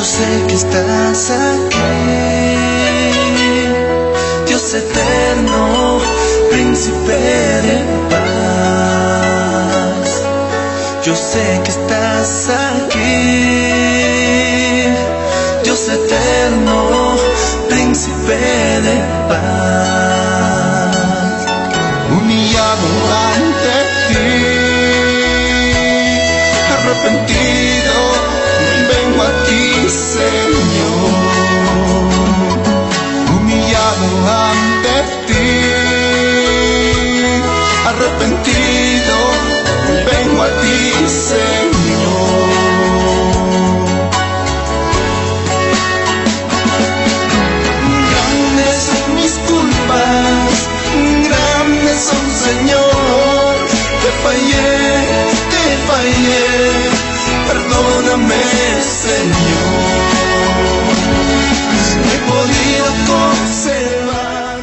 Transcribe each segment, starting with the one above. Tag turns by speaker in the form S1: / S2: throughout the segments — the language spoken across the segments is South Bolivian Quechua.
S1: Yo sé que estás aquí, Dios eterno, príncipe de paz. Yo sé que estás aquí, Dios eterno, príncipe de paz.
S2: Humillado ante ti, arrepentido, vengo a ti, Señor. Humillado ante ti, arrepentido, vengo a ti, Señor. Grandes son mis culpas, grandes son, Señor. Te fallé, perdóname, Señor. No he podido conservar.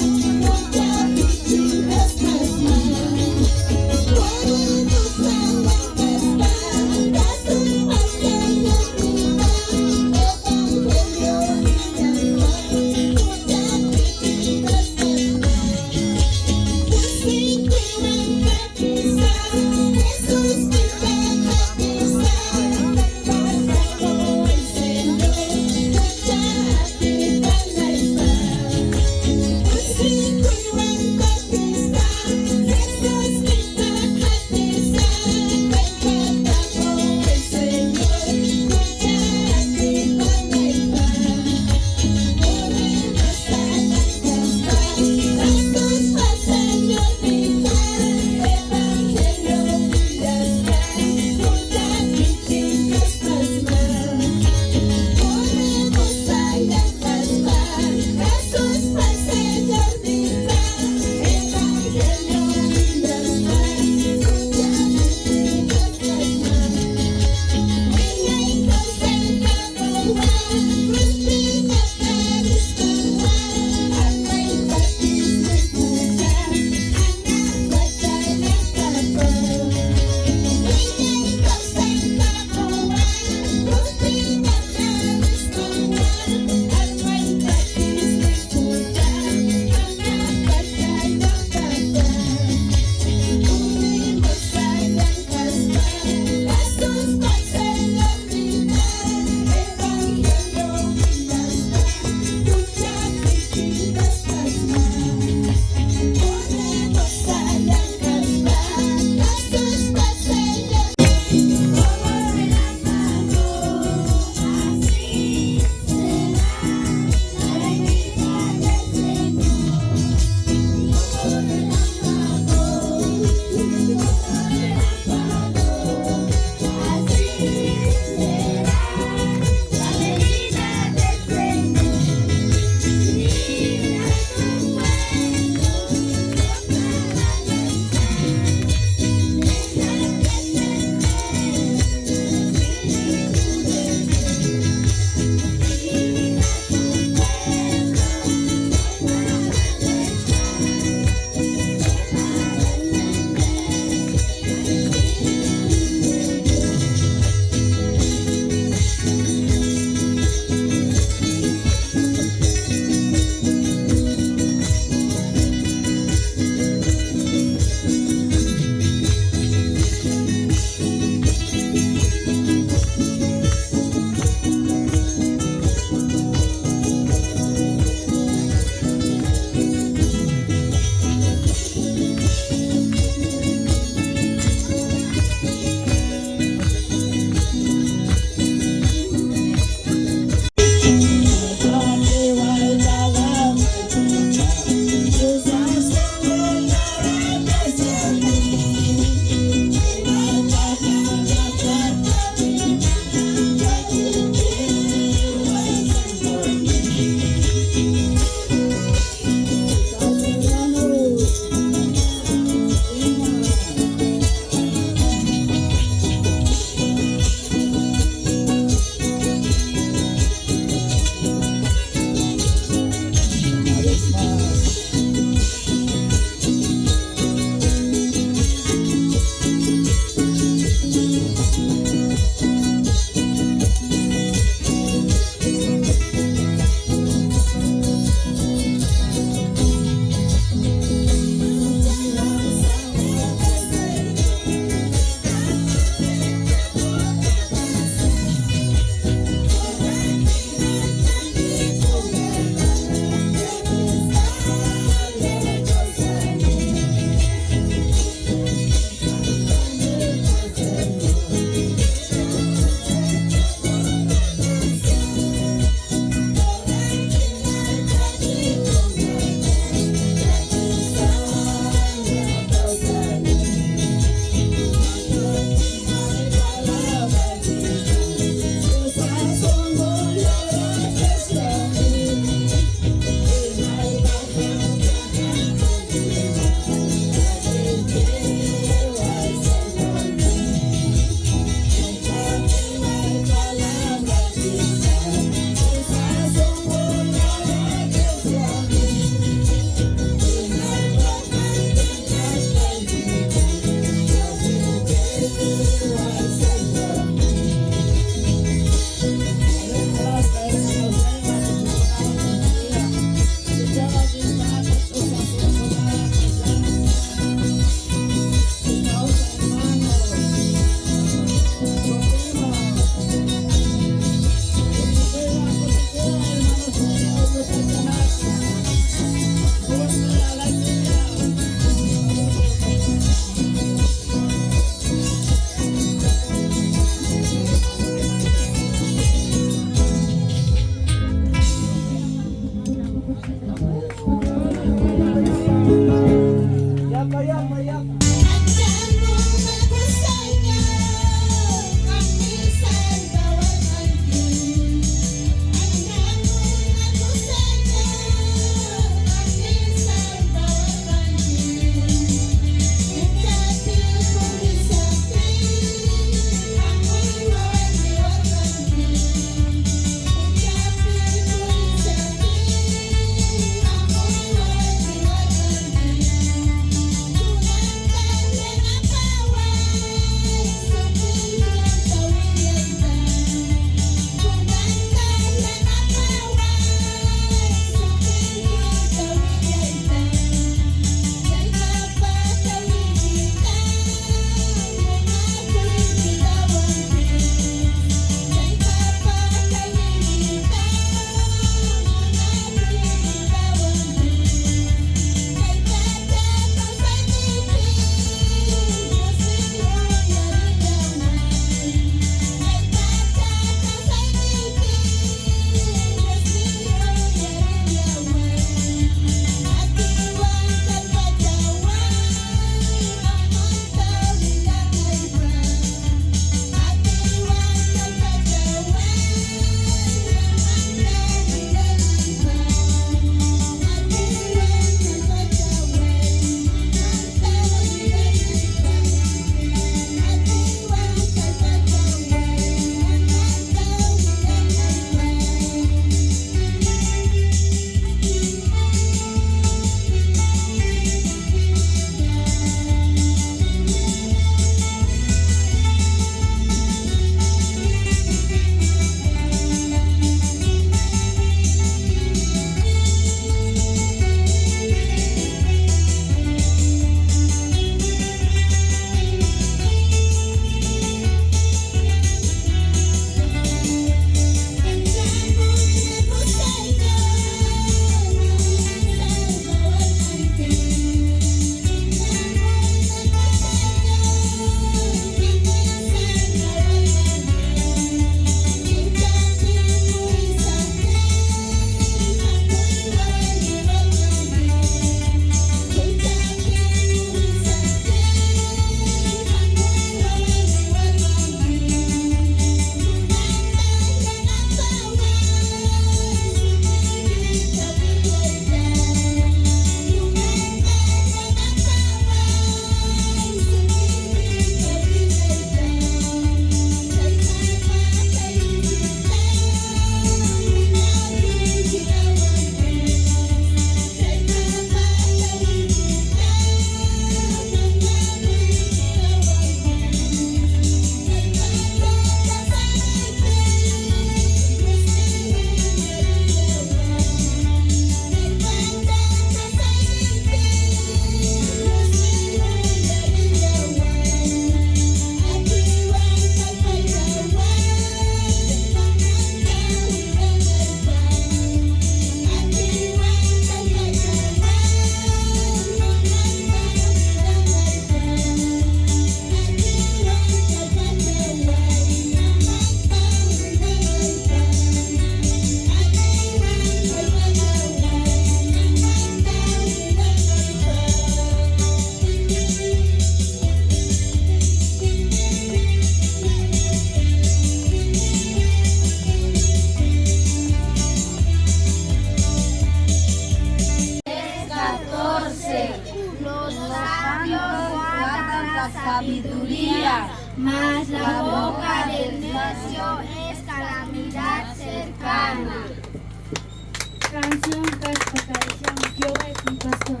S3: Canción Jehová es mi pastor.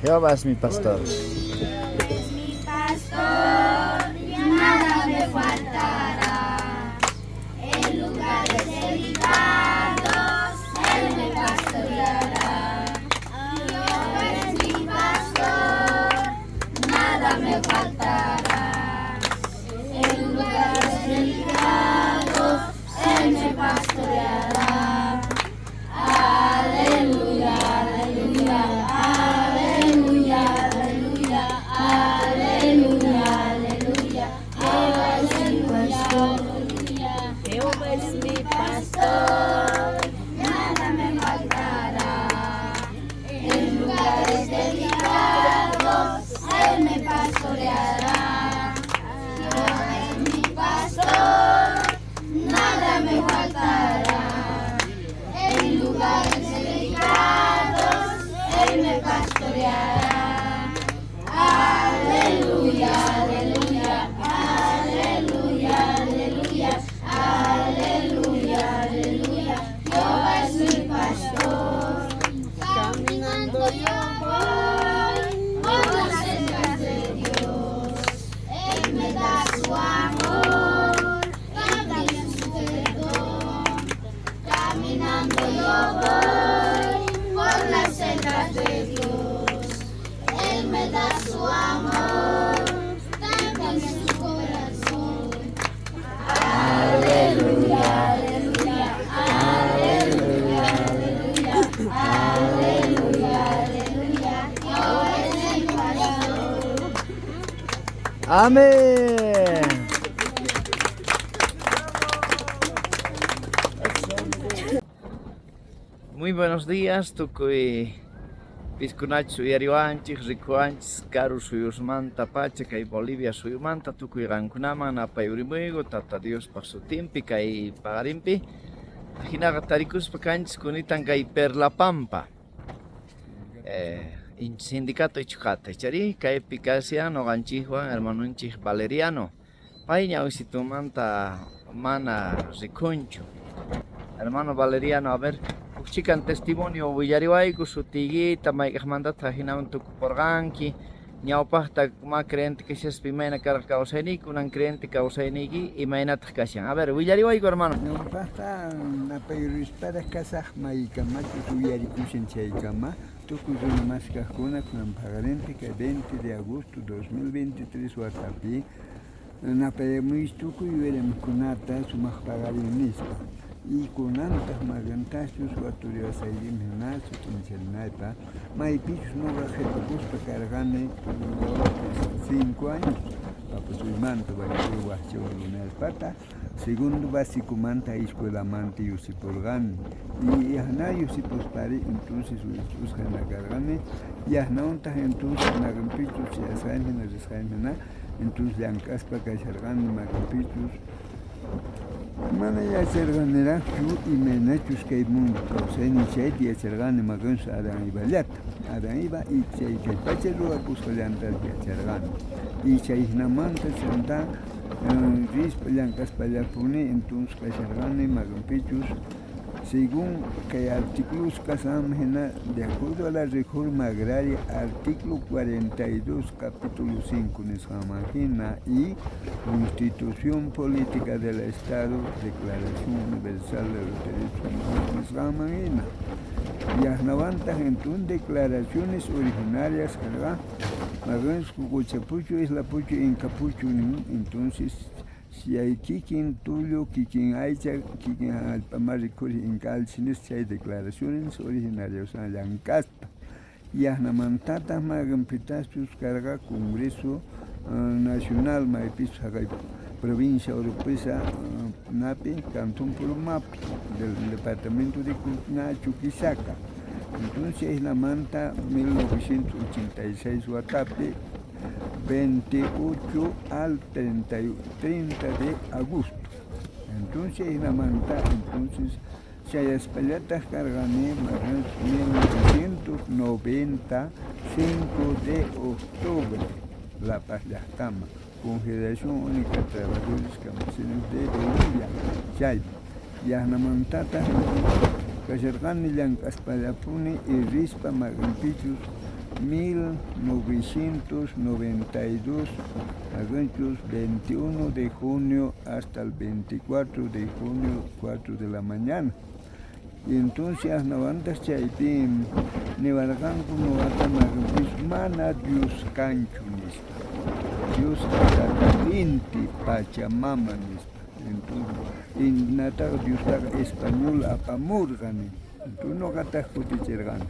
S4: Jehová es mi pastor.
S5: Es mi pastor, nada me faltará. En lugares delicados, Él me pastoreará. Jehová es mi pastor, nada me faltará. En lugares delicados, Él me pastoreará. Aleluya, aleluya, aleluya, aleluya, aleluya, aleluya. Jehová es mi pastor, Jehová es mi pastor, nada me faltará. En lugares delicados, Él me pastoreará. Jehová es mi pastor, nada me faltará. En lugares delicados, Él me pastoreará. Aleluya, aleluya, aleluya, aleluya, aleluya, aleluya. Jehová es mi pastor. Caminando yo voy por las sendas de Dios. Él me da su amor, también su perdón. Caminando yo voy por las sendas de Dios. Él me da su amor, también su corazón. Aleluya, aleluya, aleluya, aleluya, aleluya, aleluya. Jehová es mi pastor.
S4: Amén. Muy buenos días, tukuy piskunachus uyariwanchej, rikuwanchis, karu suyusmanta pacha, kay Bolivia suyumanta, tukuy qankunaman napayurimuyku, Tata Diospaj sutinpi, kay paqarinpi. Ajinaqa tarikuspa kanchis kunitan kay Perlapampa. Sindicato Ichuqata, ichari, kaypi kashan noqanchikwan hermanunchik Valeriano. Pay ñawisitumanta mana rikunchu. Hermano Valeriano, a ver, uj chikan testimonio willariwayku sutiykita, mayk'ajmantataq ajinaman tukuporqanki, ñawpaqta ma creyente kashaspa imayna karqa kawsayniyki, kunan creyente kawsayniyki imaynataq kashan. A ver, willariwayku, hermano.
S6: Ñawpaqta napayrisparaj kasaj maykamachus uyarikushan chaykama tukuy runa maskajkuna kunan paqarinpi kay 20 de agosto 2023 watapi napayamuychis tukuy yuyarimuqkunata sumaq paqarin nispa. Y kunantaq mayqintachus waturiwasaykiman hina sut'inchanaypaq maypichus nuqa qhipakuspa karqani 5 años papasuymanta wajcha warminaypata segundo básicomanta escuelamanta lluqsipurqani y yaqna lluqsipuspari entonces wisch'usqa hina karqani yaqnawantaq entonces mayqinpichus chayasqayman hina risqayman hina entonces llank'aspa kasharqani mayqinpichus mana yacharqaniraqchu imaynachus kay mundo kawsaynin chayta yacharqani mayqinchus Adán Evallata Adán Eva y chay kay pacha ruwakusqallanta yacharqani y chay hinamanta chantá rispa llank'aspallapuni entonces kasharqani mayqinpichus según kay artículos kasqanman hina de acuerdo a la reforma agraria artículo 42 capítulo 5 nisqanman hina y Constitución Política del Estado Declaración Universal de los Derechos Humanos nisqanman hina yaqnawantaq entonces declaraciones originarias karqa mayqinchus Quchapuchu Islapuchu Inkapuchu nin entonces chay kikin tullu kikin aycha kikin allpamari rikhuri inka allchi nispa chay declaraciones originarias llank'aspa yaqnamantataq mayqinpitachus karqa Congreso Nacional maypichus jaqay provincia Oropesa napi Cantón Purumapi del departamento de Chuquisaca. Entonces chaynamanta 1986 watapi 28 al 30 de agosto. Entonces chaynamanta entonces chayaspallataq karqani 1995 de octubre La Paz llaqtaman Confederación Única de Trabajadores Campesinos de Bolivia chaypi yaqnamantataq Kasharqani llank'aspallapuni y rispa mayqenpichus 1992 mayqenchus 21 de junio hasta el 24 de junio 4 de la mañana. Y entonces asnawantaj chaypi niwarqanku noqata mayqenpis mana Dios kanchu nispa. Dios Tata Inti Pachamama nispa. Entonces inataqa Diostaqa español apamurqa nin. Entonces noqataj kutichirqani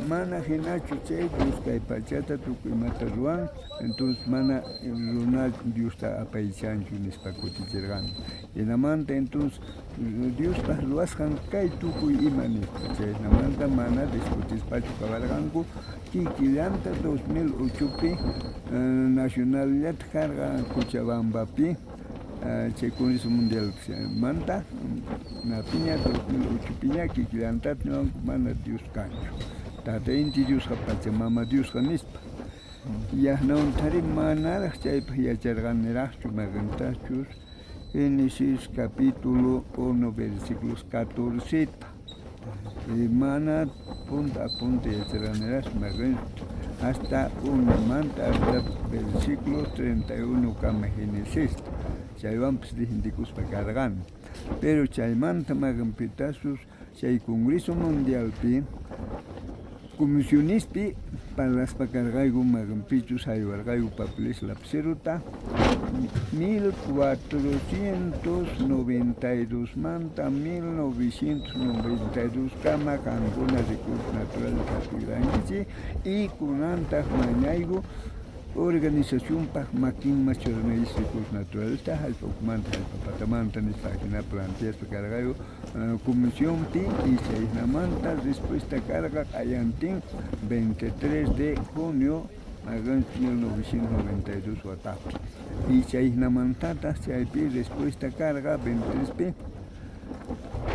S6: mana jinachu chay Dios kay pachata tukuy imata ruwan, entonces mana runa Diosta apaychanchu nispa kutichirqani. Jinamanta entonces Diospaj ruwasqan kay tukuy ima nispa. Chaynamanta mana discutispachu kawarqanku kikillanta 2008pi nacionalllataj karqa Cochabambapi chay Congreso Mundial manta napiña 2008piña kikillantataj niwanku mana Dios kanchu. Tata Inti Diosqa Pachamama Diosqa nispa. Yajnawantari manaraj chaypaj yacharqanirajchu mayqentachus Génesis capítulo 1 versículos 14 mana punta a punta yacharqanirajchu mayqen hasta 1manta hasta versículos 31 kama Génesis chaywanpis difindikuspa karqani. Pero chaymanta mayqenpitasus chay Congreso Mundialpi comisionispi parlaspa karqayku mayqenpichus jaywarqayku papeles lapicerota 1492 manta 1992 kama qankuna recursos naturales jap'irqankichik y kunantaj mañayku organizacionpaj makinman churanaychis recursos naturalesta jallp'a ukhumanta jallp'a patamanta nispa ajina planteaspa karqayku comisionpi y chaynamanta respuesta karqa q'ayantin 23 de junio 1992 watapi y chaynamantataj chaypi respuesta karqa 23pi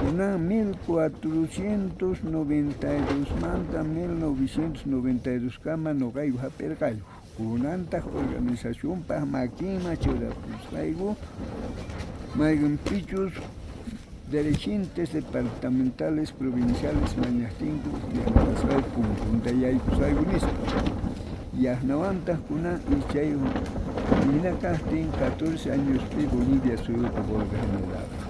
S6: kunan 1492 manta 1992 kama noqayku jap'irqayku. Kunantaj organizacionpaj makinman churapusqayku mayqenpichus dirigentes departamentales provinciales mañajtinku yanapasqayku punkunta yaykusqayku nispa. Yajnawantaj kunan chay jina kajtin 14 añospi Bolivia suyuta huelga generalqa.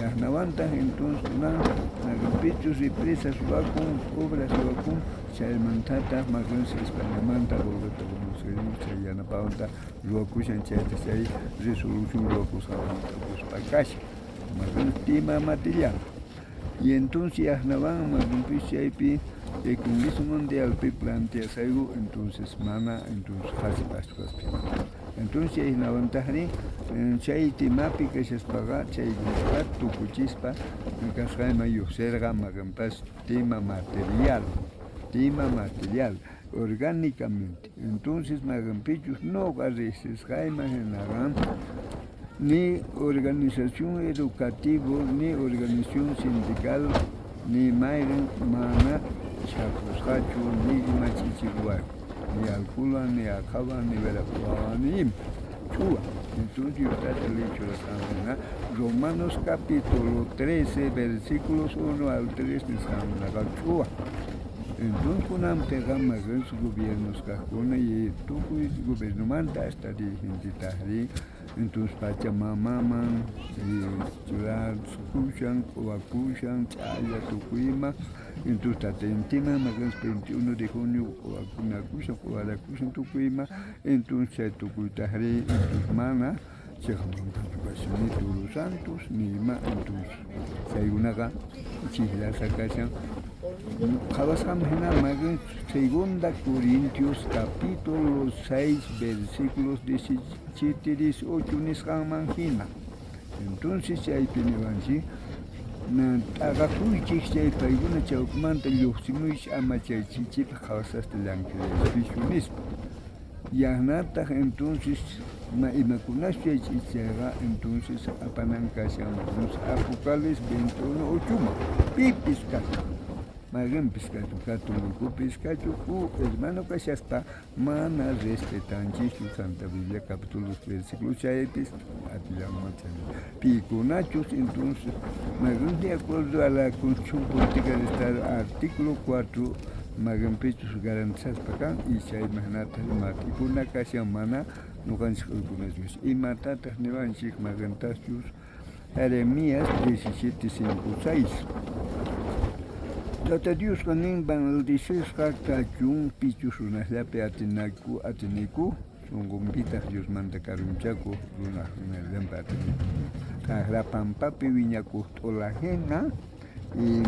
S6: Yajnawantaj entonces kunan mayqenpichus represas ruwakun, obras ruwakun chaymantataj mayqenchus Españamanta qolqeta conseguimos chay yanapawanta ruwakushan chayta chay resolución ruwakusqanmanta kuspa kashan mayqenchus tima material. Y entonces yajnawan mayqenpis chaypi chay Congreso Mundialpi planteasqayku entonces mana entonces qhasi p'asqaspi. Entonces chaynawantajri chay temapi kashaspaqa chaykunata tukuchispa kasqayman llojserqa mayqenpas tema material, tema material orgánicamente. Entonces mayqenpichus noqa rejsisqayman jinaqa ni organización educativo, ni organización sindical, ni mayqen mana chhapusqachu ni ima ch'ichi ruwayku, ni alcoholwan, ni aqhawan, ni verapuwawan, ni ima ch'uwa. Entonces Dios Tata ley churasqanman jina Romanos capítulo 13 versículos 1 al 3 nisqankunaqa ch'uwa. Entonces kunanpiqa mayqenchus gobiernos kajkuna y tukuy gobiernomanta hasta dirigentetajrí entonces Pachamamaman churakushan, q'uwakushan, ch'alla tukuy ima. Entonces Tata Intiman mayqenchus 21 de junio q'uwakunakushan, q'uwarakushan tukuy ima. Entonces chay tukuytajrí entonces mana cheqamantachu kashan ni Todos Santos ni ima. Entonces chaykunaqa chijllasqa kashan. Qhawasqanman jina mayqenchus Segunda Corintios capítulo 6 versículos 17 18 nisqanman jina. Entonces chaypi niwanchik t'aqakuychej chay paykuna chawpimanta llojsimuychej ama chay chichipaj qhawasqasta llank'allaypichu nispa. Yajnataj entonces imakunas chay ch'ichayqa entonces apanan kashan Apocalipsis 21 8man pipis kashan. Mayqenpis kachun, católicopis kachun, u hermano kashaspa mana respetanchikchu Santa Biblia capítulos versículos chaypis atillanman pikunachus entonces mayqen de acuerdo a la Constitución Política del Estado artículo 4 mayqenpichus garantizaspa kan y chayman hinataq matikuna kashan mana ñuqanchik uykunachus imatataq niwanchik mayqentachus Jeremías 17, 5, 6. Tata Diosqa nin maldicisqa kachun pichus runasllapi atinaku atiniku sunqunpitaq Diosmanta karunchakuq runakunallampi atiniku. Chajra pampapi wiñakuq t'ola jina y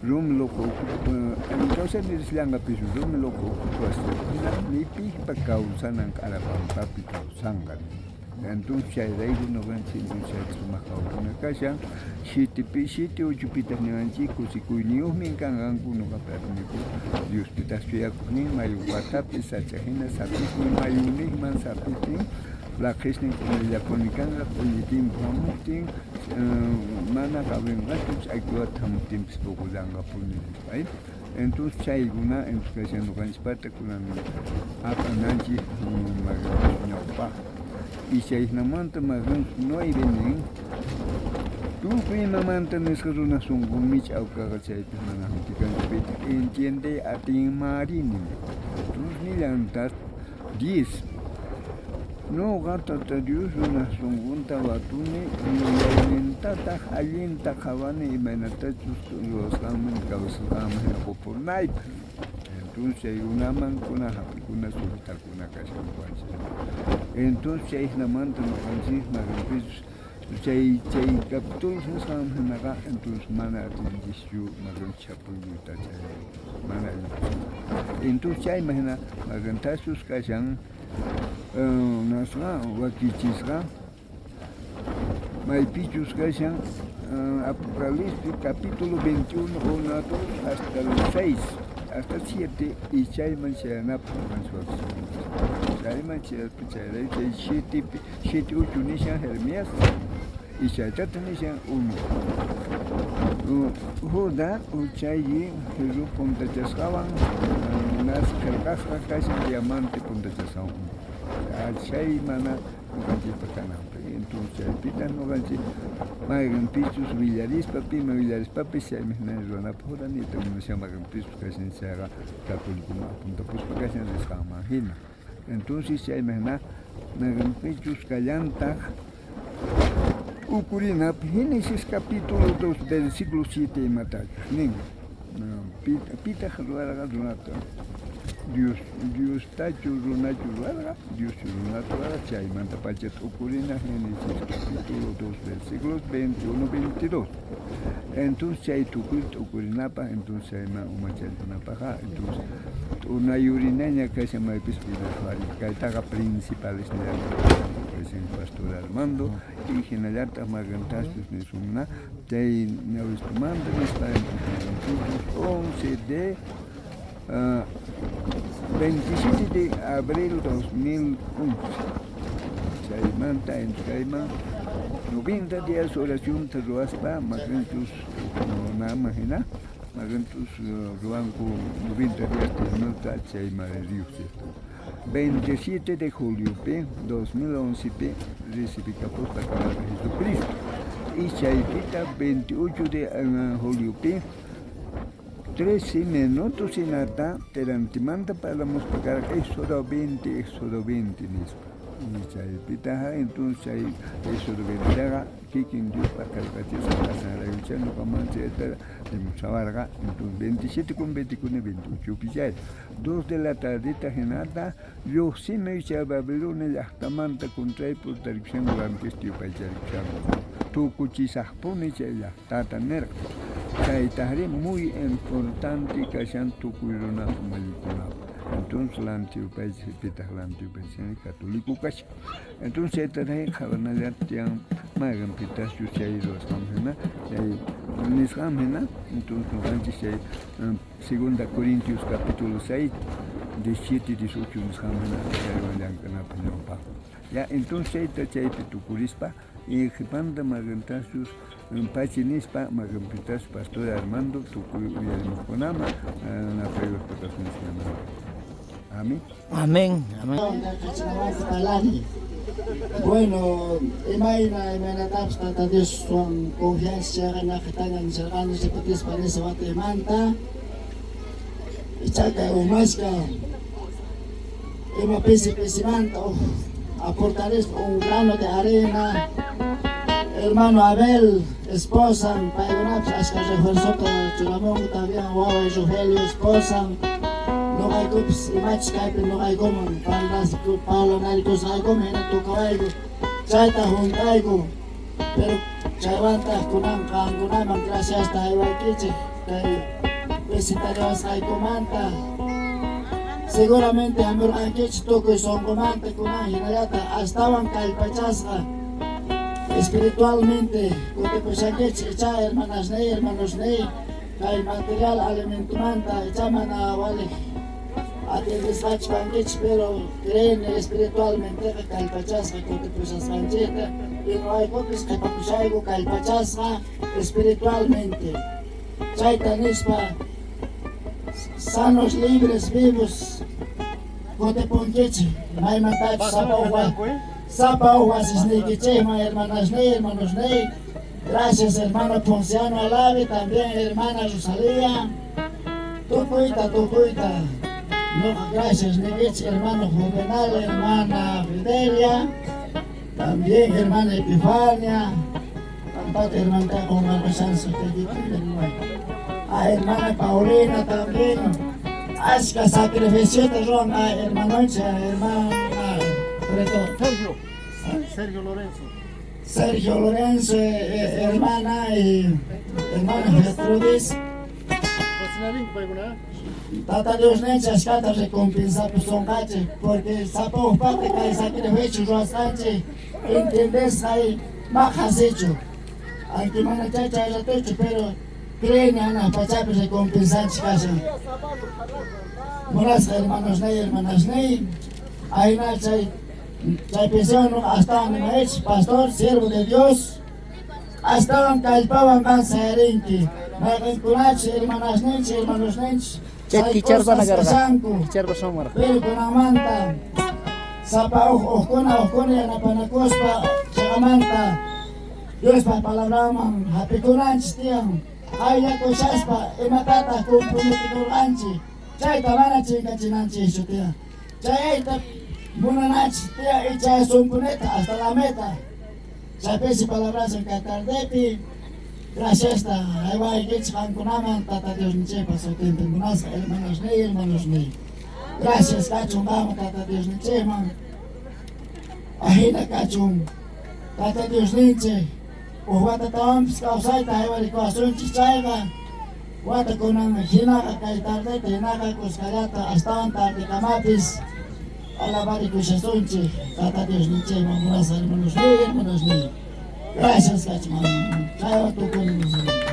S6: rumi loqo kawsaymi risllanqapis rumi loqo ukhupi ni pijpa kawsanan q'ara pampapi kawsanqa. Entonces chayrayku ñuqanchik chay sumaq qhawakuna kashan siete siete ochopitaj niwanchik kusikuyniyuqmi kanqanku ñuqapi atiniku Diospitaq suyakuqnin mayu watapi sacha hina sapisnin mayuniqman sapisnin laqhisnin q'umillapuni kanqa q'ulli tiempo hamuptin mana qawinqachu ch'akiwata hamuptinpis puqullanqapuni nispa. Entonces chaykuna entonces kashan ñuqanchikpata kunan apananchik ñawpaq y chayhinamanta más 9 nin tukuy imamanta nisqa runa sunqunmi ch'awkaqa chaypi mana hampikanchikpitaq entiende atinmari nin. Entonces nillantaq 10 Noqa Tata Dios runaj sonqonta watuni, yuyaynintataj allinta qhawani imaynatachus ruwasqanman kawsasqanman jina qopunaypaj. Entonces chaykunaman kuna jap'ikuna sujetakuna kashan noqanchis. Entonces chay jinamanta noqanchis mayqenpichus chay chay capítulos nisqanman jinaqa entonces mana atinchischu mayqen chhapuyta chay mana entonces chayman jina mayqentachus kashan nasqa wakichisqa maypichus kashan Apocalipsis capítulo 21 1 2 hasta el 6 hasta 7 y chayman chayanapaj chayman chayaspa chayrayku chay 7 7 8 nishan Jeremías y chaytataq nishan 1 Juda uchayki jirru puntachasqawan nas qhelqasqa kashan diamante puntachasqawan chay mana ñuqanchikpa kananpaq. Entonces chaypitaq ñuqanchik mayqenpichus willarispa piman willarispapis chaymi hinalla ruwanapaq juranita munashan mayqenpichus kashan chayqa católicoman apuntapuspa kashan risqanman hina. Entonces chayman hina mayqenpichus kallantaq t'ukurinapi Génesis capítulo 2 versículo 7 imatachus nin. Pitaq ruwarqa runata? Dios Diostachu runachu ruwarqa? Dioschu runata ruwarqa? Chaymantapacha t'ukurina Génesis capítulo 2 versículos 21 22. Entonces chay tukuy t'ukurinapaj, entonces chayman umacharikunapajqa, entonces t'unayurinaña kashan maypis kaytaqa principales kashan Pastor Armando y hinallataq mayqentachus nisunna chay ñawistumanta nispa 11 de 27 de abril 2011 chaymanta kayman 90 días oracionta ruwaspa mayqenchus naman hina mayqenchus ruwanku 90 días turnuta chay Madre Dios 27 de julio pi 2011 pi recibikapuspa karqa Jesucristo y chaypita 28 de julio pi 13 minutos hinata terantimanta parlamuspa karqa Éxodo 20 Éxodo 20 nispa y chaypitaqa entonces chay Éxodo 20taqa kikin Diospa qhelqachisqa kasqanraykuchá ñuqaman chayta demostrawarqa entonces 27 con 24 28 pi chay 2 de la tardeta hinata lluqsimuy chay Babilonia llaqtamanta contraypi purtarikushanku lantista yupaycharikushanku tukuchisaqpuni chay llaqtata nirqa. Chaytajrí muy importante kashan tukuy runa umallikunapaq. Entonces lanti yupaychaj pitaq lanti yupaychani católico kashan. Entonces chaytataj qhawanallata tiyan mayqenpitachus chay ruwasqanman hina chay nisqanman hina entonces ñuqanchik chay Segunda Corintios capítulo 6 17 18 nisqanman hina chaywan llank'anapaq ñawpaqman. Ya entonces chayta chaypi tukurispa Y qhepanta mayqentachus pachi nispa mayqenpitachus pastor Armando tukuy uyarimojkunaman napaykuspa kasunchikman. Amén.
S4: Amén. Amén.
S7: Bueno, imayna imaynatapis Tata Dioswan confianza naqtaña nisharqani repetispa nisa wataymanta ichaqa umasqa ima pisi pisimanta aportarispa un grano de arena hermano Abel esposan paykunapis ashka refuerzota churamunku también waway Rogelio esposan noqaykupis imachus kaypi noqaykuman parlanarikusqaykuman hina tukawayku chayta junt'ayku pero chaywantaj kunan qankunaman graciasta jaywaykichej kay visitariwasqaykumanta seguramente jamurqankichej tukuy sonqomanta kunan hinallataq astawan kallpachasqa espiritualmente kutipushankichej icha hermanasniy hermanosniy kay material alimentomanta icha mana walej atiendesqachu kankichej pero creeni espiritualmenteqa kallpachasqa kutipushasqanchejta y noqaykupis qhipakushayku kallpachasqa espiritualmente chayta nispa sanos libres vivos kutipunkichej maymantachus sapa uj wasisniykichejman hermanasniy hermanosniy. Gracias hermano Ponciano Alavi, también hermana Rosalía. Tukuyta, tukuyta. No, gracias niykichej hermano Juvenal, hermana Fidelia, también hermana Epifania, Tampata hermana con a hermana Paulina también. Ashka sacrificio ruwan a hermanoncha, hermana
S8: Sergio, Sergio Lorenzo.
S7: Sergio Lorenzo, hermana y hermana Gertrudis. Tata Dios ninchej ashkata recompensapusonqachej porque sapa ujpata kay sacrificio ruwasqanchej entiendesqay maqhasichu aunque mana chay chay ratochu pero creeni hanaq pachapi recompensanchej kashan. Munasqa hermanosniy hermanasniy ayna chay chay pensión astawan nimaychej pastor siervo de Dios astawan kallpawan qan sayarinki mayqenkunachus hermanasninchej hermanosninchej
S4: Chay kicharpana karqa.
S7: kashanku
S4: Kicharpa sumarqa.
S7: pero kunanmanta sapa uj ujkuna ujkuna yanapanakuspa chaqamanta Diospa palabranman hap'ikunanchis tiyan qayllakushaspa imatataq comprometikurqanchik chayta mana chinkachinanchikchu tiyan chayayta munanachis tiyan icha sunpunita hasta la meta chaypisi palabraswan kay tardepi graciasta jaywaykichik qankunaman Tata Diosninchikpa sutinpi munasqa hermanosniy hermanosniy gracias kachun qanman Tata Diosninchikman ajina kachun Tata Diosninchik uj watatawanpis kawsayta jaywarikuwasunchik chayqa wata kunan hinaqa kay tardeta hinaqa kuskallata astawan tardekamapis alabarikushasunchik Tata Diosninchikman munasqa hermanosniy hermanosniy gracias kachun chaywan tukuni.